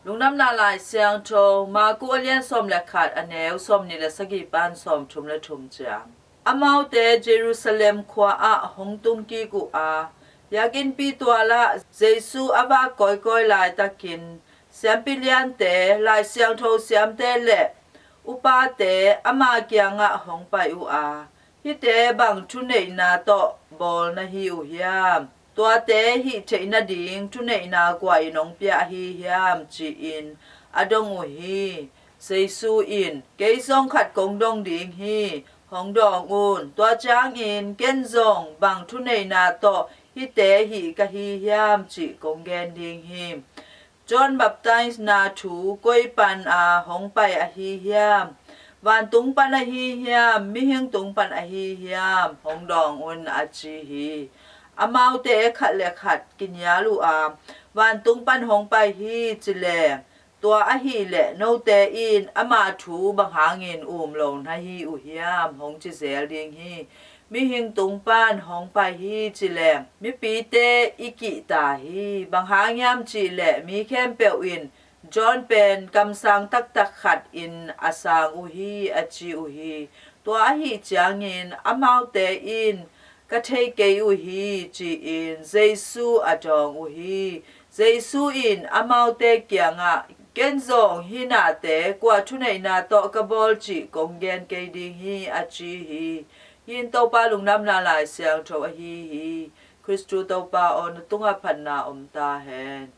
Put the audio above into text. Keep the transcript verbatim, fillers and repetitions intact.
Lungdamna Lai Siangtho, Marku a lian sawm le khat, a neu sawmnih le sagih pan sawmthum le thum ciang. Amaute Jerusalem khua ah hong tung kik uh a, biakinnpi tualah Jesu a vak kawikawi laitakin siampi liante, Lai Siangtho siamte le upate ama kiangah hong pai uh a, hihte bang thuneihna tawh bawl na hi uh hiam? Tuate hih theih nading thuneihna kua in hong pia ahi hiam? Ci-in a dong uh hi. Jesu in, kei zong khat kong dong ding hi, hong dawng un. Tua ciangin ken zong bang thuneihna tawh hihte hih ka hi hiam cih kong gen ding hi. John baptisena thu koi pan a hong pai ahi hiam? Vantung pan ahi hiam, mihing tung pan ahi hiam? Hong dawng un, a ci hi. Amaute khat le khat kinial uh a, vantung pan hong pai hi ci leng, tua ahih leh note in ama thu bang hangin um lo na hi uh hiam? Hong ci zel ding hi. Mihing tung pan hong pai hi ci leng, mipite i kihta hi. Bang hang hiam cih leh mi khempeuh in John pen kamsang taktak khat in a sang uh hi, a ci uh hi. Tua ahih ciangin amaute in, ka thei kei uh hi, ci-in Jesu a dawng uh hi. Jesu in amaute kiangah, ken zong hih nate kua thuneihna tawh ka bawl cih kong gen kei ding hi, a ci hi. Hih in Topa Lungdamna Lai Siangtho ahi hi. Khristu Topa aw, na tungah phatna om ta hen.